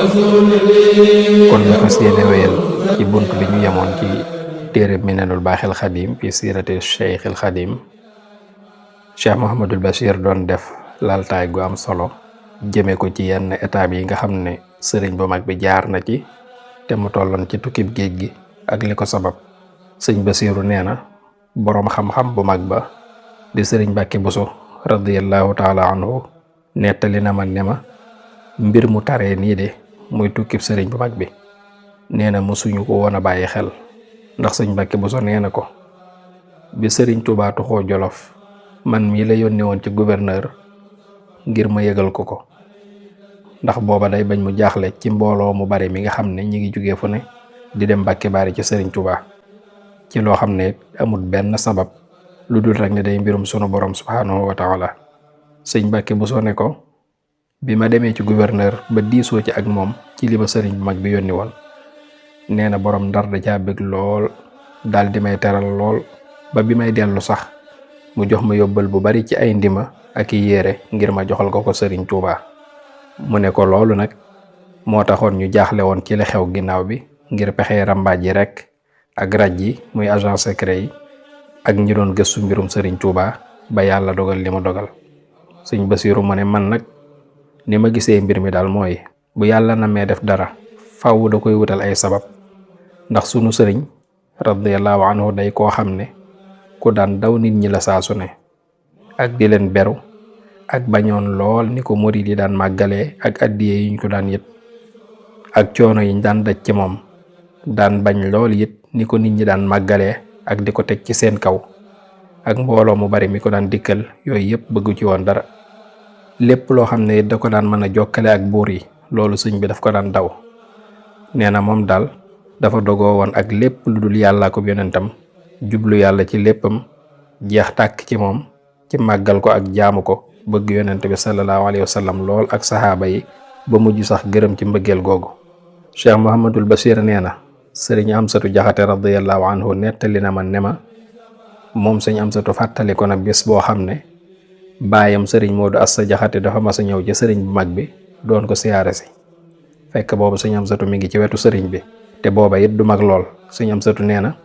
kon ñu fas yéene wéyal ci bunt bi ñu yemoon ci téere Minanul Baaxil Xadim fi siirati Cheikhil Xadim. Cheikh Mouhamadul Bachir doon def laltaay gu am solo jëme ko ci yenn étape yi nga xam ne sëriñ bu mag bi jaar na ci te mu tolloon ci tukkib géej gi ak li ko sabab. sëñ Basiiru nee na boroom xam-xam bu mag ba di sëriñ Mbàkke Buso radiyallahu taala anhu nettali na ma ne ma mbir mu taree nii de muy tukkib sëriñ bu mag bi nee na mësuñu ko woon a bàyyi xel, ndax sëñ Mbàkke Buso nee na ko bi sëriñ Tuubaa tuxoo Jolof man mii la yónnee woon ci gouverneur ngir ma yëgal ko ndax booba day bañ mu jaaxle ci mbooloo mu bari mi nga xam ne ñi ngi jóge fu ne di dem Mbàkke Baari ci sëriñ Tuubaa ci loo xam ne amul benn sabab lu dul rek ne day mbirum sunu borom subhaanahu wa taala. sëñ Mbàkke Buso ne ko bi ma demee ci gouverneur ba diisoo ci ak moom ci li ma sëriñ bu mag bi yónni woon nee na borom Ndar da caa bëgg lool daal di may teral lool ba bi may dellu sax mu jox ma yóbbal bu bari ci ay ndima ak i yére ngir ma joxal ko sëriñ Tuubaa. mu ne ko loolu nag moo taxoon ñu jaaxle woon ci li xew ginnaaw bi ngir pexe rambaaj yi rek ak raj yi muy agent secret yi ak ñi doon gëstu mbirum sëriñ Tuubaa ba yàlla dogal li ma dogal. sëñ Basiiru mu ne man nag ni ma gisee mbir mi daal mooy bu yàlla namee def dara faaw da koy wutal ay sabab, ndax sunu sëriñ radiyallahu anhu day koo xam ne ku daan daw nit ñi la saa su ne ak di leen beru ak bañoon lool ni ko murid yi daan màggalee ak addiye yuñ ko daan yët ak coono yiñ daan daj ci moom, daan bañ lool it ni ko nit ñi daan màggalee ak di ko teg ci seen kaw ak mbooloo mu bari mi ko daan dikkal. yooyu yëpp bëggu ci woon dara. lépp loo xam ne it da ko daan mën a jokkale ak buur yi loolu sëñ bi daf ko daan daw. nee na moom daal dafa dogoo woon ak lépp lu dul yàllaa ko yonentam, jublu yàlla ci léppam, jeex tàkk ci moom, ci màggal ko ak jaamu ko, bëgg yonent bi sallallahu alayhi wa sallam lool ak saxaaba yi ba mujj sax gërëm ci mbëggeel googu. Cheikh Mouhamadul Bachir nee na sëriñ Amsatu Jaxate radiyallahu anhu nettali na ma ne ma moom sëñ Amsatu fàttali ko na bis boo xam ne baayam sëriñ Moodu Asta Jaxate dafa mas a ñëw ci sëriñ bu mag bi doon ko siyaare si. fekk boobu sëñ Amsatu mi ngi ci wetu sëriñ bi te booba it du mag lool. sëñ Amsatu nee na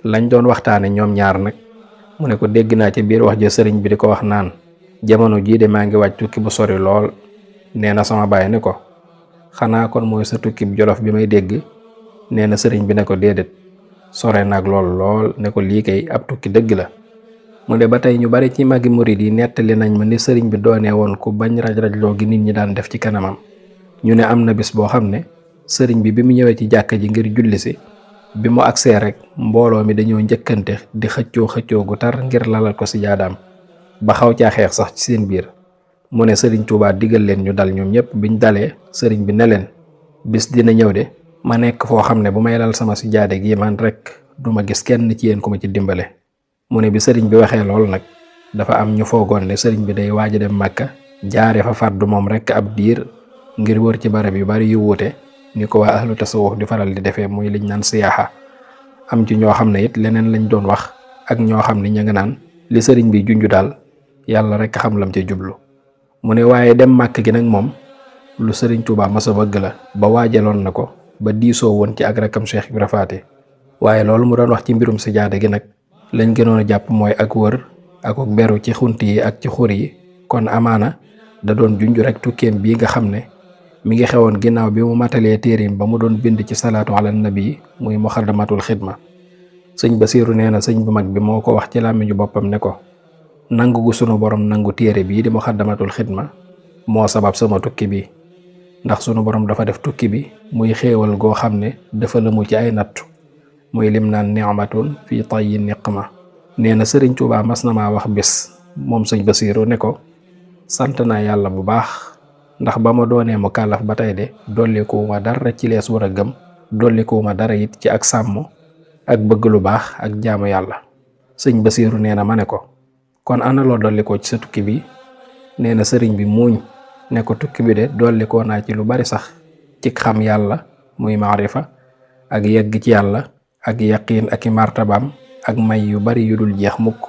lañ doon waxtaane ñoom ñaar nag mu ne ko dégg naa ci biir wax ja sëriñ bi di ko wax naan jamono jii de maa ngi wàcc tukki bu sori lool. nee na sama baay ne ko xanaa kon mooy sa tukki bu Jolof bi may dégg. nee na sëriñ bi ne ko déedéet sore nag lool ne ko lii kay ab tukki dëgg la. mu ne ba tey ñu bari ci magi murid yi nettali nañ ma ni sëriñ bi doonee woon ku bañ raj-rajloo gi nit ñi daan def ci kanamam. ñu ne am na bis boo xam ne sëriñ bi mu ñëwee ci jàkka ji ngir julli si bi mu agsee rek mbooloo mi dañoo njëkkante di xëccoo gu tar ngir lalal ko si jaadaam ba xaw caa xeex sax ci seen biir. mu ne sëriñ Tuubaa digal leen ñu dal ñoom ñëpp. biñ dalee sëriñ bi ne leen bis dina ñëw de ma nekk foo xam ne bu may lal sama si jaade gi man rek duma gis kenn ci yéen ku ma ci dimbale. mu ne bi sëriñ bi waxee lool nag dafa am ñu foogoon ne sëriñ bi day waaj a dem Màkka jaare fa fàddu moom rek ab diir ngir wër ci barab yu bari yu wuute ni ko waa ahlu tasawuf di faral di defee muy liñ naan siyaaxa. am ci ñoo xam ne it leneen lañ doon wax ak ñoo xam ne ña nga naan li sëriñ bi junju daal yàlla rek xam lam ci jublu. mu ne waaye dem Màkk gi nag moom lu sëriñ Tuubaa masa bëgg la ba waajaloon na ko ba diisoo woon ci ak rakam Cheikh Ibra Faati. waaye loolu mu doon wax ci mbirum si jaade gi nag lañ gënoon a jàpp mooy ak wër ak beru ci xunt yi ak ci xur yi. kon amaana da doon junj rek tukkeem bii nga xam ne mi ngi xewoon ginnaaw bi mu matalee téerim ba mu doon bind ci salaatu ala nabi muy muxaddamatul xidma. sëñ Basiiru nee na sëñ bu mag bi moo ko wax ci làmmiñu boppam ne ko nangu gu sunu borom nangu téere bii di muxaddamatul xidma moo sabab sama tukki bi, ndax sunu borom dafa def tukki bi muy xéewal goo xam ne dafa lëmu ci ay nattu muy lim naan ni'matun fi tayyi niqma. nee na sëriñ Tuubaa mas na maa wax bis moom sëñ Basiiru ne ko sant naa yàlla bu baax ndax ba ma doonee mu kàllaf ba tey de dollikuwuma dara ci lees war a gëm, dollikuwuma dara it ci ak sàmm ak bëgg lu baax ak jaamu yàlla. sëñ Basiiru nee na ma ne ko kon ana loo dollikoo ci sa tukki bi. nee na sëriñ bi muuñ ne ko tukki bi de dollikoo naa ci lu bari sax ci xam yàlla muy maarifa ak yegg ci yàlla ak yaqiin ak i martabaam ak may yu bari yu dul jeex mukk.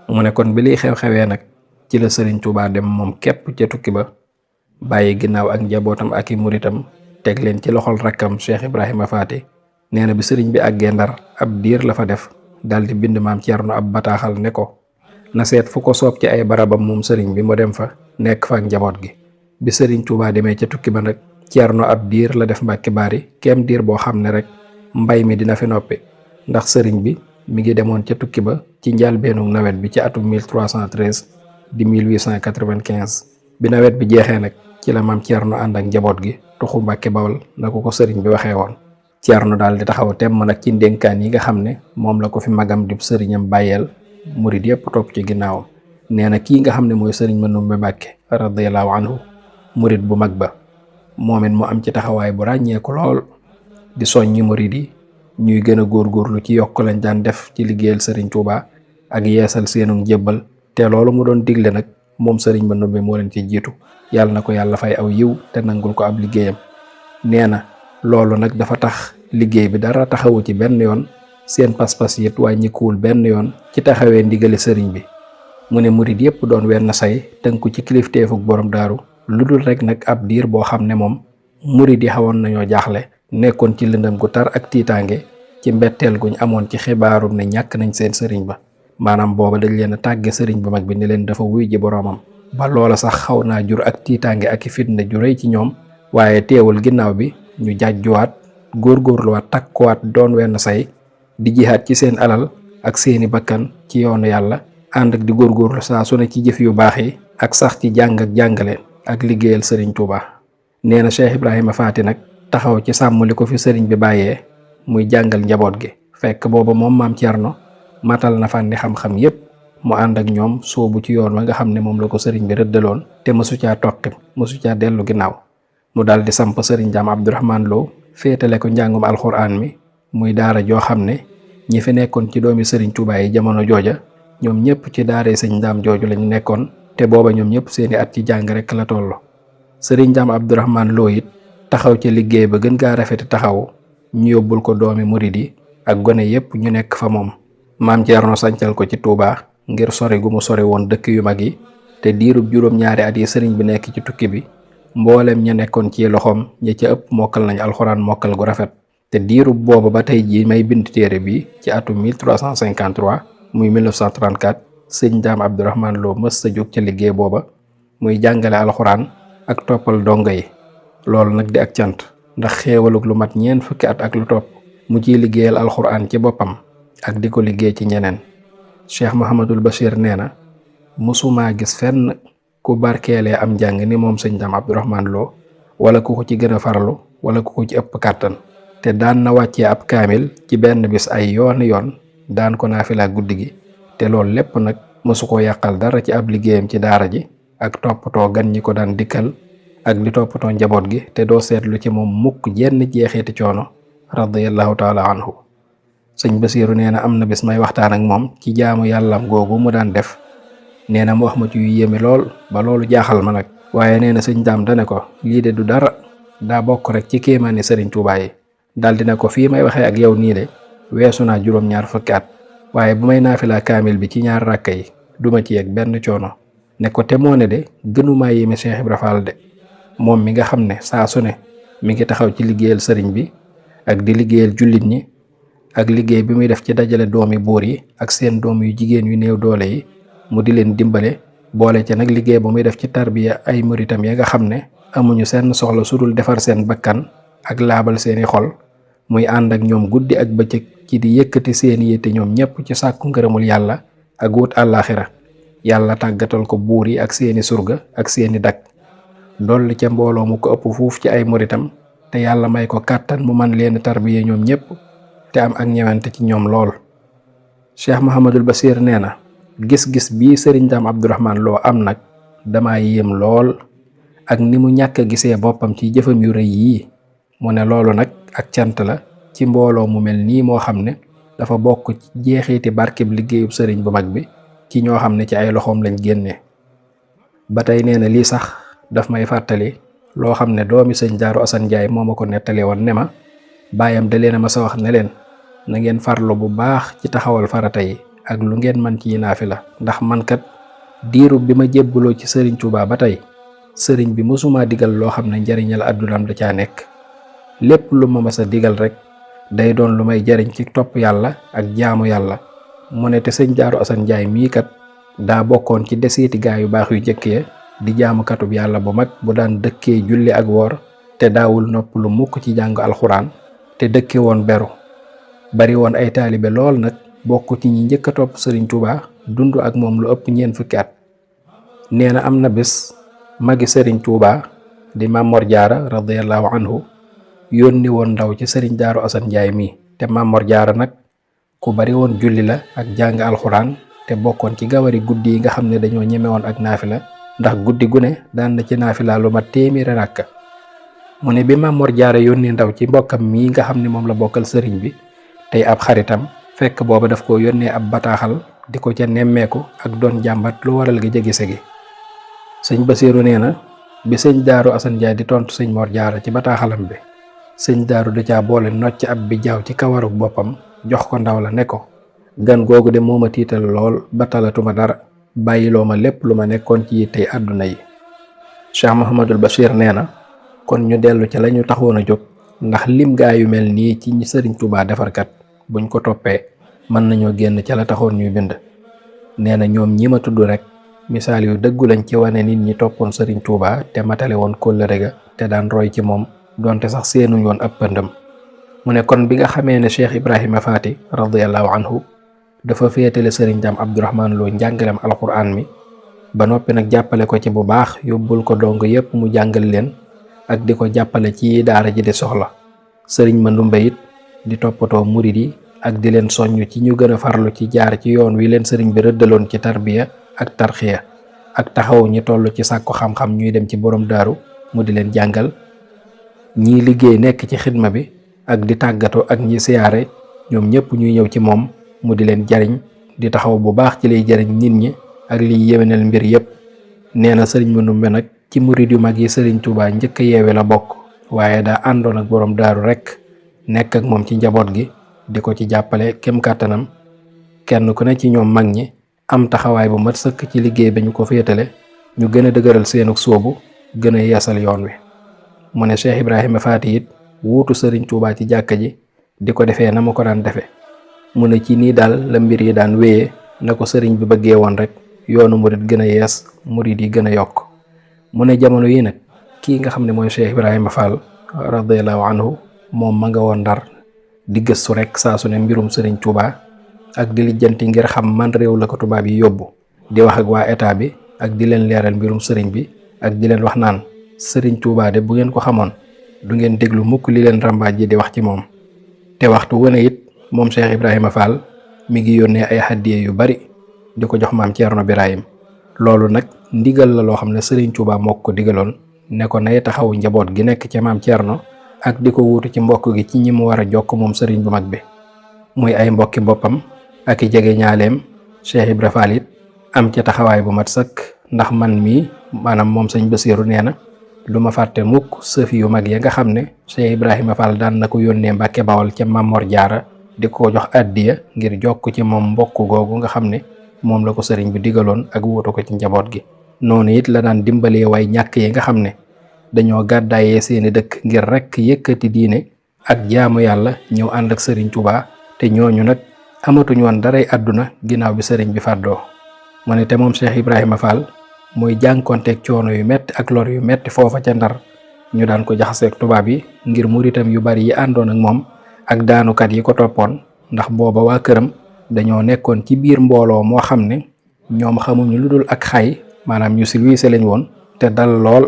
mu ne kon bi liy xew-xewee nag ci la sëriñ Tuubaa dem moom képp ca tukki ba bàyyi ginnaaw ak njabootam ak i muritam teg leen ci loxol rakkam Cheikh Ibrahima Faty. nee na bi sëriñ bi àggee Ndar ab diir la fa def daldi bind maam Thierno ab bataaxal ne ko na seet fu ko soob ci ay barabam moom sëriñ bi mu dem fa nekk fa ak njaboot gi. bi sëriñ Touba demee ca tukki ba nag Thierno ab diir la def Mbàkke Baari kem diir boo xam ne rek mbay mi dina fi noppi, ndax sëriñ bi mi ngi demoon ca tukki ba ci njàlbeenu nawet bi ci atum 1313 di 1895. bi nawet bi jeexee nag ci la maam Thierno ànd ak njaboot gi tuxu Mbàkke Bawol na ko sëriñ bi waxee woon. Thierno daal di taxaw temm nag ci ndénkaan yi nga xam ne moom la ko fi magam di sëriñam bàyyeel murid yépp topp ci ginnaawam. nee na kii nga xam ne mooy sëriñ Manumbe Mbàkke radiyallahu anhu murid bu mag ba moom it mu am ci taxawaay bu ràññeeku lool di soññi murid yi ñuy gën a góorgóorlu ci yokk lañ daan def ci liggéeyal sëriñ Touba ak yeesal seenu njébbal, te loolu mu doon digle nag moom sëriñ Manumbe moo leen ci jiitu. yàlla na ko yàlla fay aw yiw te nangul ko ab liggéeyam. nee na loolu nag dafa tax liggéey bi dara taxawu ci benn yoon, seen pas-pas yit wàññikuwul benn yoon ci taxawee ndigali sëriñ bi. mu ne murid yépp doon wenn say tënku ci kilifteefuk borom daaru, lu dul rek nag ab diir boo xam ne moom murid yi xawoon nañoo jaaxle, nekkoon ci lëndëm gu tar ak tiitaange ci mbetteel guñ amoon ci xibaarum ne ñàkk nañ seen sëriñ ba. maanaam booba dañ leen a tàgge sëriñ bu mag bi ne leen dafa wuy ji boroomam. ba loola sax xaw naa jur ak tiitaange ak i fitna ju rëy ci ñoom, waaye teewul ginnaaw bi ñu jàjjuwaat góorgóorluwaat takkuwaat doon wenn say di jihaat ci seen alal ak seeni bakkan ci yoonu yàlla, ànd ak di góorgóorlu saa su ne ci jëf yu baax yi ak sax ci jàng ak jàngale ak liggéeyal sëriñ Touba. nee na Cheikh Ibrahima Faty nag taxaw ci sàmm li ko fi sëriñ bi bàyyee muy jàngal njaboot gi, fekk booba moom maam Thierno matal na fànni xam-xam yépp, mu ànd ak ñoom soobu ci yoon wa nga xam ne moom la ko sëriñ bi rëddaloon te mësu caa toqi mësu caa dellu ginnaaw. mu daal di samp sëriñ Daam Abdourahmane Lo féetale ko njàngum alxuraan mi muy daara joo xam ne ñi fi nekkoon ci doomi sëriñ Touba yi jamono jooja ñoom ñëpp ci daaree sëñ Daam jooju lañu nekkoon, te booba ñoom ñëpp seeni at ci jàng rek la toll. sëriñ Daam Abdourahmane Lo it taxaw ci liggéey ba gën gaa rafeti taxaw ñu yóbbul ko doomi murid yi ak gone yépp ñu nekk fa moom. maam Thierno sancal ko ci Touba ngir sori gu mu sori woon dëkk yu mag yi, te diirub juróom-ñaari at yi sëriñ bi nekk ci tukki bi mboolem ña nekkoon ci loxoom ña ca ëpp mokkal nañ alxuraan mokkal gu rafet. te diirub booba ba tey jii may bind téere bi ci atum 1353 muy 1934 sëñ Daam Abdourahmane Lo mës sa jóg ca liggéey booba muy jàngale alxuraan ak toppal dongo yi. loolu nag di ak cant, ndax xéewaluk lu mat ñeent fukki at ak lu topp mu ciy liggéeyal alxuraan ci boppam ak di ko liggéey ci ñeneen. Cheikh Mouhamadul Bachir nee na mësumaa gis fenn ku barkeelee am njàng ni moom sëñ Daam Abdourahmane Lo, wala ku ko ci gën a farlu wala ku ko ci ëpp kàttan. te daan na wàccee ab kaamil ci benn bis ay yooni yoon, daan ko naafila guddi gi, te loolu lépp nag mësu ko yàqal dara ci ab liggéeyam ci daara ji ak toppatoo gan ñi ko daan dikkal ak di toppatoo njaboot gi, te doo seetlu ci moom mukk jenn jeexeeti coono radiyallahu taala anhu. sëñ Basiiru nee na am na bis may waxtaan ak moom ci jaamu yàllam googu mu daan def. nee na mu wax ma ci yu yéeme lool ba loolu jaaxal ma nag, waaye nee na sëñ Daam dane ko lii de du dara, daa bokk rek ci kéemaani sëriñ Tuubaa yi. daal dina ko fii may waxee ak yow nii de weesu naa juróom-ñaar fukki at, waaye bu may naafila kaamil bi ci ñaar rakka yi duma ci yegg benn coono. ne ko te moo ne de gënumaa yéeme Cheikh Ibra Fall de, moom mi nga xam ne saa su ne mi ngi taxaw ci liggéeyal sëriñ bi ak di liggéeyal jullit ñi, ak liggéey bi muy def ci dajale doomi buur yi ak seen doom yu jigéen yu néew doole yi mu di leen dimbale, boole ca nag liggéey ba muy def ci tarbiya ay muritam ya nga xam ne amuñu seen soxla sudul defar seen bakkan ak laabal seeni xol, muy ànd ak ñoom guddi ak bëccëg ci di yëkkati seeni yitte ñoom ñépp ci sàkku ngërëmul yàlla ak wut àllaaxira. yàlla tàggatal ko buur yi ak seeni surga ak seeni dak, dolli ca mbooloo mu ko ëpp fuuf ci ay muritam, te yàlla may ko kàttan mu man leen tarbiya ñoom ñépp te am ak ñewante ci ñoom lool. Cheikh Mouhamadul Bachir nee na gis-gis bii sëriñ Daam Abdourahmane Lo am nag dama yéem lool, ak ni mu ñàkk a gisee boppam ci jëfam yu rëy yii. mu ne loolu nag ak cant la ci mbooloo mu mel nii moo xam ne dafa bokk ci jeexiti barkeb liggéeyub sëriñ bu mag bi ci ñoo xam ne ci ay loxoom lañ génnee. ba tey nee na lii sax daf may fàttali loo xam ne doomi sëñ Daaru Asan Njaay moo ma ko nettali woon ne ma baayam da leen a ma sa wax ne leen na ngeen farlu bu baax ci taxawal farata yi ak lu ngeen man ci naafila, ndax man kat diirub bi ma jébbaloo ci sëriñ Tuubaa ba tey sëriñ bi mësuma digal loo xam ne njariñal àddunaam da caa nekk. lépp lu ma mas a digal rek day doon lu may jariñ ci topp yàlla ak jaamu yàlla. mu ne te sëñ Daaru Asan Njaay mii kat daa bokkoon ci desiiti gaa yu baax yu jëkk ya di jaamukatub yàlla bu mag bu daan dëkkee julli ak woor te daawul nopp lu mukk ci jàng alxuraan te dëkke woon beru bari woon ay taalibe lool nag bokk ci ñi njëkk a topp sëriñ Tuubaa dund ak moom lu ëpp ñeent fukki at. nee na am na bés magi sëriñ Tuubaa di Maam Mor Jaara radiyallahu anhu yónni woon ndaw ci sëriñ Daaru Asan Njaay mi te Maam Mor Jaara nag ku bari woon julli la ak jàng alxuraan te bokkoon ci gawari guddi yi nga xam ne dañoo ñeme woon ak naafila ndax guddi gu ne daan na ci naafila lu mat téeméeri ràkka. mu ne bi Maam Mor Jaara yónni ndaw ci mbokkam mii nga xam ne moom la bokkal sëriñ bi tey ab xaritam fekk booba daf ko yónnee ab bataaxal di ko ca nemmeeku ak doon jàmbat lu waral gi jegise gi. sëñ Basiiru nee na bi sëñ Daaru Asan Njaay di tontu sëñ Mor Jaara ci bataaxalam bi sëñ Daaru da caa boole nocc ab bi jaaw ci kawaruk boppam jox ko ndaw la ne ko gan googu de moo ma tiital lool ba talatuma dara bàyyiloo ma lépp lu ma nekkoon ci yittey àdduna yi. Cheikh Mouhamadul Bachir nee na kon ñu dellu ci lañu taxoon a jóg ndax lim gaa yu mel nii ci ñi sëriñ Tuubaa defarkat buñ ko toppee mën nañoo génn ca la taxoon ñuy bind. nee na ñoom ñi ma tudd rek misaal yu dëggu lañ ci wane nit ñi toppoon sëriñ Tuubaa te matale woon kóllëre ga te daan roy ci moom donte sax seenuñ woon ab pëndam. mu ne kon bi nga xamee ne Cheikh Ibrahima Faati radiyallahu anhu dafa féetale sëriñ Daam Abdourahman Lo njàngalem alquran mi ba noppi nag jàppale ko ci bu baax yóbbul ko dong yépp mu jàngal leen ak di ko jàppale ci daara ji di soxla sëriñ Mandumbe it di toppatoo murid yi ak di leen soññ ci ñu gën a farlu ci jaar ci yoon wi leen sëriñ bi rëddaloon ci tarbiya ak tarxiya ak taxaw ñi toll ci sàkku xam-xam ñuy dem ci borom daaru mu di leen jàngal ñii liggéey nekk ci xidma bi ak di tàggatu ak ñi siyaare ñoom ñëpp ñuy ñëw ci moom mu di leen jariñ di taxaw bu baax ci lay jariñ nit ñi ak liy yéwénal mbir yépp. nee na sëriñ Mandumbe nag ci murid yu mag yi sëriñ Tuubaa njëkk a yeewe la bokk waaye daa àndoon ak borom daaru rekk nekk ak moom ci njaboot gi di ko ci jàppale kem kàttanam. kenn ku ne ci ñoom mag ñi am taxawaay bu mat sëkk ci liggéey ba ñu ko féetale ñu gën a dëgëral seenug sóobu gën a yeesal yoon wi. mu ne Cheikh Ibrahima Faati it wuutu sëriñ Tuubaa ci jàkka ji di ko defee na ma ko daan defe mu ne ci nii daal la mbir yi daan wéyee na ko sëriñ bi bëggee woon rek yoonu murid gën a yees murid yi gën a yokk. mu ne jamono yi nag kii nga xam ne mooy Cheikh Ibrahima Fall radiyallahu anhu moom ma nga woon Ndar di gëstu rek saa su ne mbirum sëriñ Tuubaa ak di lijjanti ngir xam man réew la ko tubaab yi yóbbu di wax ak waa état bi ak di leen leeral mbirum sëriñ bi ak di leen wax naan sëriñ Tuubaa de bu ngeen ko xamoon du ngeen déglu mukk li leen rambaaj yi di wax ci moom. te waxtu wane it moom Cheikh Ibrahima Fall mi ngi yónnee ay hadiye yu bari di ko jox maam Ceerno Birahim. loolu nag ndigal la loo xam ne sëriñ Tuubaa moo ko digaloon ne ko nay taxaw njaboot gi nekk ci maam Ceerno ak di ko wuutu ci mbokk gi ci ñi mu war a jokk moom sëriñ bu mag bi muy ay mbokki boppam ak i jege ñaaleem. Cheikh Ibra Fall it am ci taxawaay bu mat sëkk ndax man mii maanaam moom sëñ Basiiru nee na du ma fàtte mukk sëfi yu mag ya nga xam ne Cheikh Ibrahima Fall daan na ko yónnee Mbàkke Bawol ca Maam Mor Jaara di ko jox addiya ngir jokk ci moom mbokk googu nga xam ne moom la ko sëriñ bi digaloon ak wuutu ko ci njaboot gi. noonu it la daan dimbalee way ñàkk yi nga xam ne dañoo gàddaayee seeni dëkk ngir rekk yëkkati diine ak jaamu yàlla ñëw ànd ak sëriñ Tuubaa te ñooñu nag amatuñu woon daray àdduna ginnaaw bi sëriñ bi fàddoo. mu ne te moom Cheikh Ibrahima Fall muy jànkonteeg coono yu metti ak lor yu metti foofa ca Ndar ñu daan ko jaxaseeg tubaab yi ngir muritam yu bari yi àndoon ak moom ak daanukat yi ko toppoon ndax booba waa këram dañoo nekkoon ci biir mbooloo moo xam ne ñoom xamuñu lu dul ak xay maanaam ñu silwiise lañ woon te dal lool.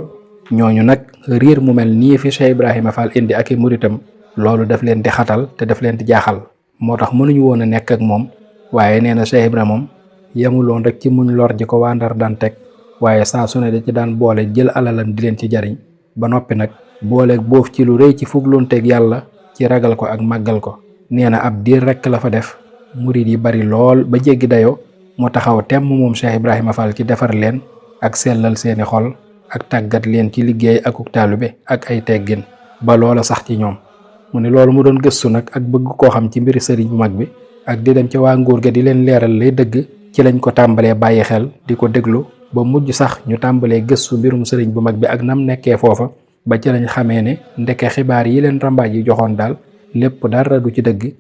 ñooñu nag riir mu mel nii fi Cheikh Ibrahima Fall indi ak i muritam loolu daf leen di xatal te daf leen di jaaxal moo tax mënuñu woon a nekk ak moom. waaye nee na Cheikh Ibrahima moom yemuloon rek ci muñ lor ji ko waa Ndar daan teg waaye saa su ne da ci daan boole jël alalam di leen ci jariñ ba noppi nag booleeg boof ci lu rëy ci fugloonteeg yàlla ci ragal ko ak màggal ko. nee na ab diir rek la fa def murid yi bari lool ba jéggi dayoo mu taxaw temm moom Cheikh Ibrahima Fall ci defar leen ak sellal seeni xol ak tàggat leen ci liggéey akuk taalibe ak ay teggin ba loola sax ci ñoom. mu ne loolu mu doon gëstu nag ak bëgg koo xam ci mbiri sëriñ bu mag bi ak di dem ci waa nguur ga di leen leeral lay dëgg ci lañ ko tàmbalee bàyyi xel di ko déglu ba mujj sax ñu tàmbalee gëstu mbirum sëriñ bu mag bi ak nam nekkee foofa ba ci lañ xamee ne ndeke xibaar yi leen rambaaj yi joxoon daal lépp dara du ci dëgg.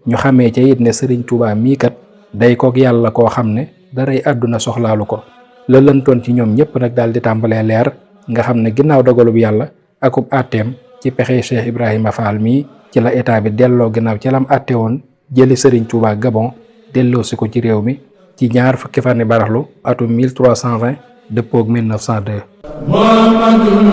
ñu xamee ca it ne sëriñ Tuubaa mii kat day kook yàlla koo xam ne daray àdduna soxlaalu ko. la lëntoon ci ñoom ñëpp nag daal di tàmbalee leer nga xam ne ginnaaw dogalub yàlla akub àtteem ci pexe Cheikh Ibrahima Fall mii ci la état bi delloo ginnaaw ci lam àtte woon jëli sëriñ Tuubaa Gabon delloo si ko ci réew mi ci ñaar fukki fani baraxlu atum 1320 dëppoog 1902. Muhammadun